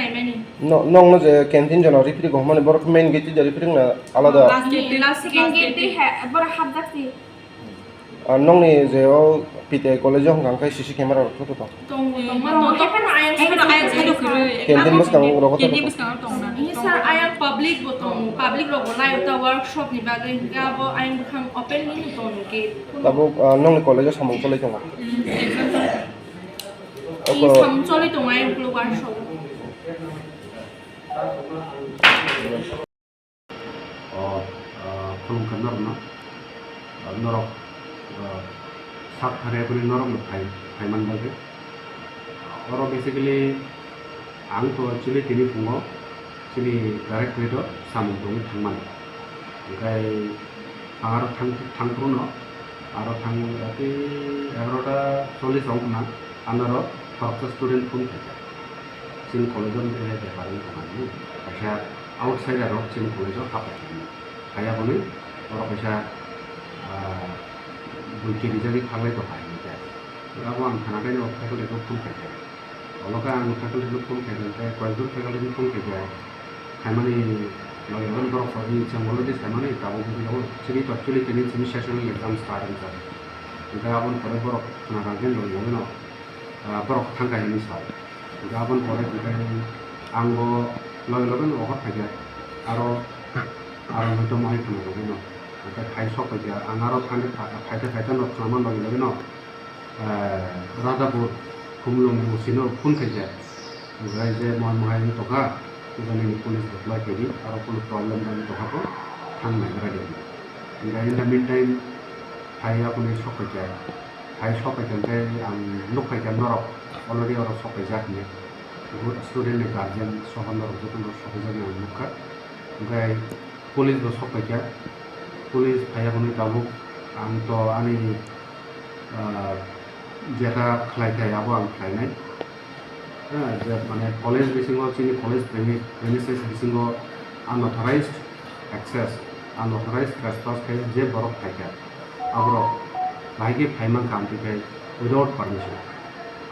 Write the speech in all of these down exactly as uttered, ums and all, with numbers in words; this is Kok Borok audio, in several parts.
naimani. No, nokno je canteen jora ripri go hwnmani borok main gate twi jora ripri wngna alada. Last gate, last second gate twi hai borok hapjak si. Ah, nokni je o P T I college o hwnka hwnkhe C C camera rok khe tong. Tongo, tongo, tongo. Tongma tongo. Haphano ayang side o, ayang side o kwrwi. Canteen bwskango rok khe tong. Canteen bwskango tong na. Ini sir ayang public bo tongo. Public rok bo naio ta workshop ni bagwi hwnkhe abo ayang bwkhang open ni tongo gate. Tabuk, ah, nokni college o samung choli tongo. Hmm, exam choli tongo. Abo samung choli tongo ayang ukuluk workshop. O, ah, khulumkha norokno, ah, norok, ah, sak thari phano norokno phai, phai man bagwi. Oro basically ang to actually tini phungo chini directorate o samung tongwi thangmani. Hwnkhe ang aro thang, thangphruno, aro thang, tei egarota chollish wng khna, anoro khoroksa student phone khaikha. Chini college o wngkha hai bepar wngkha mani, kaisa outsider rok chini college o hapai kha. Haiya hwnwi oro kaisa, ah, bui kirijagwi khaklai tongkha hinwi khe. Abo ang khna khe o faculty rok phone khaikha. Olo khe ang faculty no phone khaikha, tei koyekjon faculty no phone khaikha. Khaimani logi logi borok rok ni chwng already saimani tabuk wngwi tongo. Chini to actually tini chini sessional exam start wngkha. Hwnkhe aboni pore borok khna rang khe logi logi no, ah, borok thangkha hinwi sao. Hwnkhe aboni pore hwnkhe ang bo logi logi no rohor phaikha. Aro, aro hwnkhe mohai khna rwgwi no. Hwnkhe phai sok phaikha. Ang aro thangkhe pha-, phaikhe phaikhe no khna man logi logi no. Eh, Radhapur, Khumlung ni O C no phone khaikha. Omohai je mohai mohai wng tongkha, obo nini police reply khaidi, aro kunu problem wng tongkha kho, thang naigra di. Hwnkhe in the meantime, phai aboni sok phaikha, phai sok phaikha hwnkhe ang nuk phaikha norok already oro sok phaijak hinwi. Student ni guardian sohor norok jotono sokjak ang nukha. Hwnkhe police bo sok paikha. Police phaiya hwnwi tabuk ang to ani, ah, jeta khlai thai abo ang khlainai. Ha, je mane college bisingo, chini college premi-, premises bisingo unauthorized access, unauthorized trespass khe je borok phaikha, aborok bahai khe phai mankha, amtwi khe without permission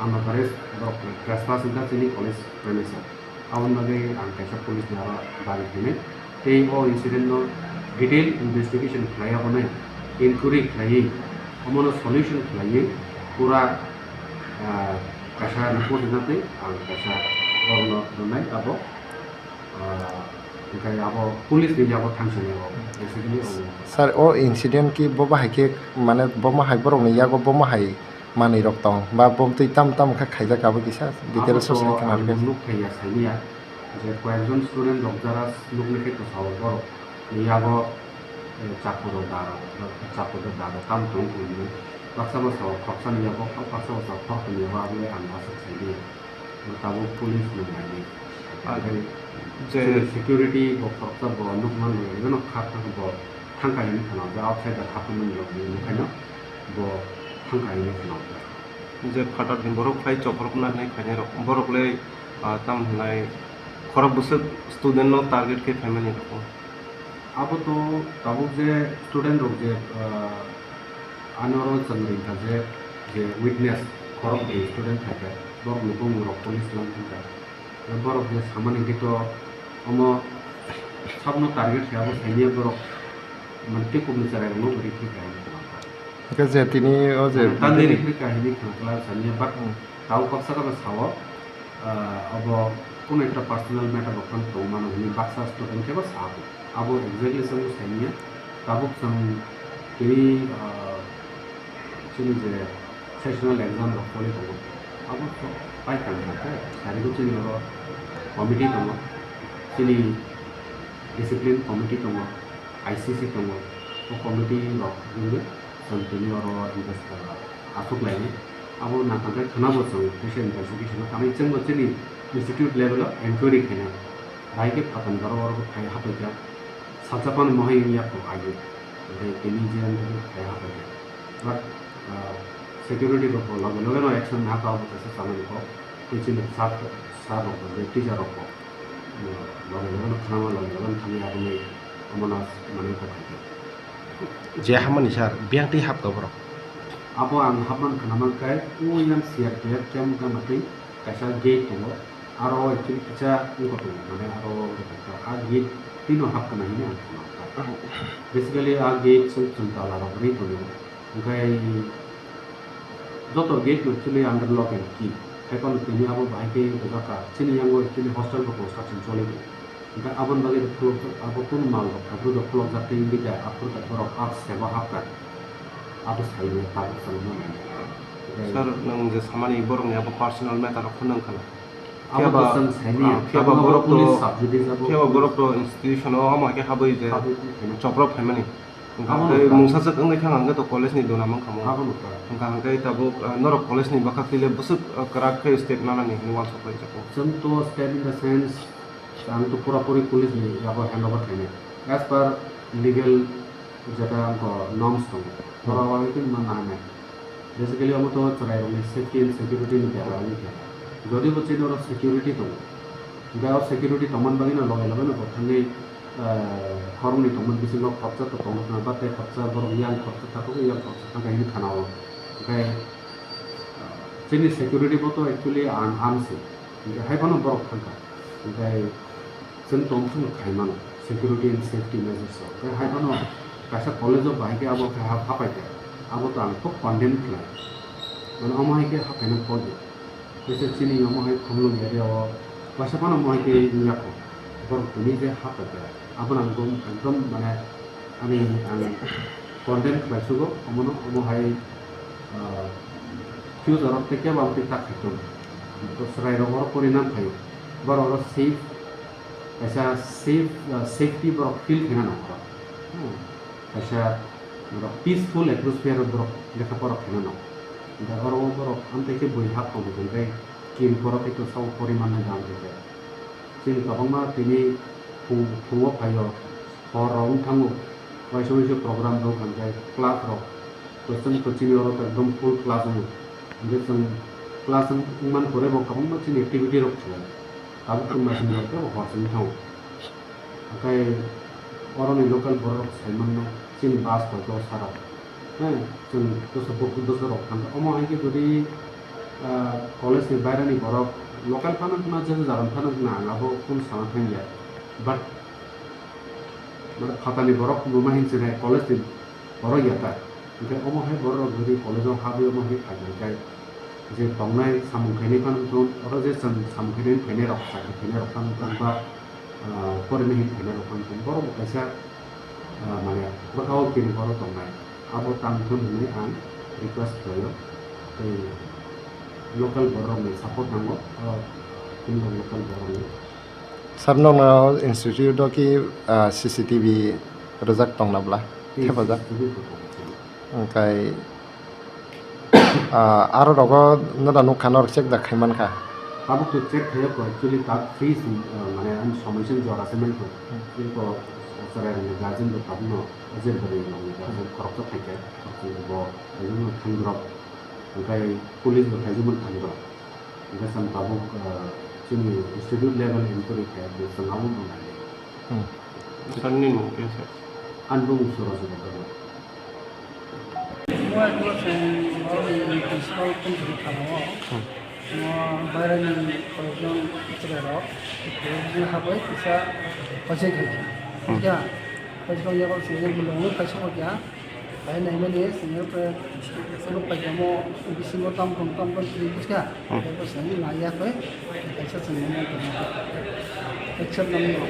unauthorized borok trespass wngkha chini college premises. Aboni bagwi ang kaisa police ni aro dabi khainai. Tei o incident no detail investigation khlai abonai, inquiry khlaiwi omono solution khlaiwi pura, ah, kaisa report rwna twi ang kaisa borokno rwnai abo, ah, hwnkhe abo police ni yago thangsinai o basically omo. Sir, o incident ki bo bahai khe mane bo mahai borok ni yago bo mahai manwi rok tong ba bo twi tam tam khe khaijak abo kisa details o sai khna rwkhe. Nuk thaiya sainiya. Je koyekjon student rok jara nukni khe kwchao borok ni yago, eh, chaku rok da rok, chaku rok da rok tamo tong hinwi. Baksa bwsa o khoroksa ni yago, baksa bwsa o khoroksa ni yago aboni ang aswk sai di. Tabuk police nung nai di. Ah, je security bo khoroksa bo nukman rok no kha kha bo thangka hinwi khna, je outside the kha tongmani rok ni nukhaino bo thangka hinwi khna. Je phatar din borok phai choprok na hinwi khainai rok, borok le, ah, tam hinai khorok bwswk student no target khe phaimani rok. Abo to tabuk je student rok je, ah, ani oro chwng ringkha je, je witness khorok bwrwi student phaikha, borok ni bumung rok police lang thangkha. Borok je samani hwnkhe to omo sabno target khe abo sainiya borok mane tei kubuni chwrai rokno bo rikhi kha hinwi khna kha. Hwnkhe je tini o je tani rikhi kha hinwi khna kha sainiya, but tabuk baksa khe bo sao, ah, abo kunu ekta personal matter rok phano tongmano hinwi baksa student khe bo sa kha. Abo exactly chwng sainiya. Tabuk chwng tini, ah, chini je sessional exam rok poli tongo, abo to pai kang kha khe, sari bo chini oro committee tongo, chini discipline committee tongo, I C C tongo, o committee rok wngwi chwng tini oro invest, ah, aswk lainai. Abo nangkha khe khwnabo chwng teisa investigation o thangwi chwngbo chini institute level o enquiry khainai. Bahai khe phatar borok oro phai hapaikha. Salsa phano mohai wngya kho agi. Hwnkhe tini je wngkha khe phai hapaikha. But, ah, security rok bo loge loge no action naha kha, obo kaisa chamani kok. Tei chini sir, sir rok bo, je teacher rok bo, ah, loge loge no khwnama, loge loge no thangwi aboni omono manwi kok khaikha. Je hamani sir, biyang twi hapkha borok? Abo ang hapman khwnaman khe, o yang C R P F camp gana twi kaisa gate tongo. Aro actually kisa wngkha tongo, mane aro wngkha tongo. A gate twi no hap kana hini ang khwna kha. Basically a gate chwng chwng tala rok ri tongo. Hwnkhe joto gate no actually under lock and key. Haiphano tini abo bahai khe rijak kha. Chini yango actually hostel bo construction choli tongo. Hwnkhe aboni bagwi khulokjak, abo kunu mal rok, phaibru rok khulokjak tei wngwi da, aphuru da borok art sebo hapkha. Abo saimanya tabuk chwng nang nai. Sir, nwng je samani borokni abo personal matter rok phano wngkha na? Abo to chwng saimanya, ah, phiya ba tabuk abo borok to, police subjudice abo phiya ba police borok to institution o omo hai khe habwi je habwi khe khaina. Chopra phaimani. Hwnkha abo tei nukha. Mungsa swk wngwi thang hwnkhe to college ni duna mankha mo. Abo nukha. Hwnkha hwnkhe tabuk, ah, norok college ni bwkhak twi le bwswk, ah, kwrak khe step nanani hinwi uansuk bai jago. Chwng to step in the sense, ang to pura puri police ni yago hand over khainai. As per legal jeta wngkha norms tongo. Oro wngwi tini ma nahanai. Basically, omo to chwrairokni safety and security ni bera wngwi kha. Jodi bo chini oro security tongo, hwnkhe o security tongmani bagwino loge loge no bo thangwi, eh, khoroknwi tongmani bisingo khoroksa to tongo khna, ba tei khoroksa borok yang khoroksa thangkhe yang khoroksa thangkha hinwi khana-o. Hwnkhe, eh, chini security bo to actually un-, unsafe. Hwnkhe hai phano borok thangkha. Hwnkhe, Chwng tong phano khai mano, security and safety measures rok. Tei hai phano kaisa college o bahai khe abo khe ha-, hapai khe, abo to ang khub condemn khlai. Mane omo hai khe haphaina pol di. Kaisa chini omo hai Khumlung area o kaisa phano omo hai khe wngya kho. Borok tini je hapai khe, abono ang ekdom, ekdom mane ani ang condemn khlai sugo, omono omo hai, ah, future o tei kebo ang tei tak khai tong. To chwrai rok oro pori nang phai, borok oro safe, kaisa safe, ah, safety borok feel khaina nango oro. Hmm. Kaisa borok peaceful atmosphere borok lekha pora khaina nango. Da oro borok amtwi khe bui hap tong tong khe Chini borok khe to sabo poriman no dan khe. Chini kwbangma tini phung, phungo phaio, hor rok wng thango, waisa waisa program rok hwnkhai class rok, to chwng to chini oro to ekdom full class wngo. Hwnkhe chwng class wng-, wngmani pore bo kwbangma chini activity rok khlai. Tabuk chwng machine rok khe bo hor chwng thango. Hwnkhe oroni local borok rok sai mano chini bus to dos sara. Heh, chwng dosa bo-, dosa rok thangkha. Omo hai khe jodi, ah, college ni bairani borok local phano wngkha, je jaga phano wngkha, ang abo kunu sana thangya. But, mane, phatani borok numa hinwi chinai college ni borok ya ta. Hwnkhe omo hai borok rok jodi college o habwi omo hai phaikha khe, je tongnai samung khainai phano wngthun, oro je chwng samung khainai phainai rok, chakri khainai rok phano wngthun ba, ah, porinai hinwi phainai rok phano wngthun, borok bo kaisa, ah, mane, bwkha o kiri borok tongnai, abo tang thun hinwi ang request khlaio. Tei local borok ni support nango, ah, tini local borok ni. Sir, nokno institute o ki, ah, C C T V rwjak tongna bla? Tei thepajak? C C T V rwjak. Hwnkhe, ah, aro rogo nokha norok check da khai mankha. Tabuk to check khaio, actually ta free sing, ah, mane ani somoi sing jora se mankha. Hmm. Iko cherai rokni guardian bo tabukno, ajer bwrwi rokni guardian khoroksa phaikha, khoroksa bo khaijak mano thangdrop, hwnkhe police bo khaijak mano thangdrop. Hwnkhe chwng tabuk, ah, chini institute level inquiry khe bo chwng abo bo nainai. Hmm. Sir ni mung khe sir? Ani bumung Suraj Debbarma. Mo eklo chwng oro ni principal phone khe thangwi o. Hmm. Mo bairani koyekjon chwrairok, khe bini habwi kisa hochek hai khe. Hmm. Ya, hochek yago chwng bwlwng kaisa bo kya. Bai naimani senior khe phunuk paikha mo bisingo tam tong tam tong twi bwskha. Hmm. Bai bo senior naiya khe kaisa senior nang tong. Except nang no.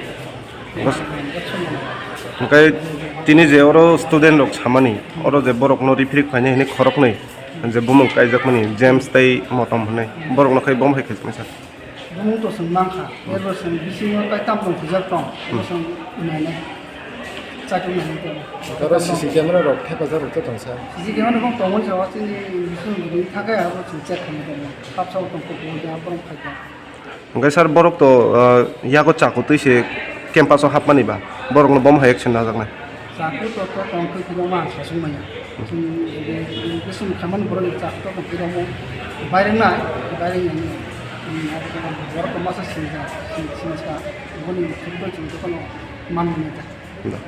Bas. Except nang no. Hwnkhe tini je oro student rok samani, oro je borok no rifrik phainai hinwi khoroknwi, je bumung kaijakmani James tei Motom hinwi, borok no khai bom hai khe masa. Bumung to chwng mankha, abo chwng bisingo tai tam tong khijak tong, abo chwng nainai, chatung nainai tong. Oro C C camera rok thepajak rok to tongsa. C C camera rok tongwi jaga chini bising bini thangkhe abo chwng check khainai tong. Hapsa tong kok kok ja borok phaikha. Hwnkhe sir, borok to, ah, yago chakotwi se campus o hapmani ba, borok no bom hai action najaknai. Chakri to to tong khe kwbangma sasung maya. Chwng, chwng khamani borok ni chak to tong khe tongmo. Baireng nai, baireng nai. Borok to masa sinja, sin-, sinja. Boni thik to chwng to kono man manya ta. Da.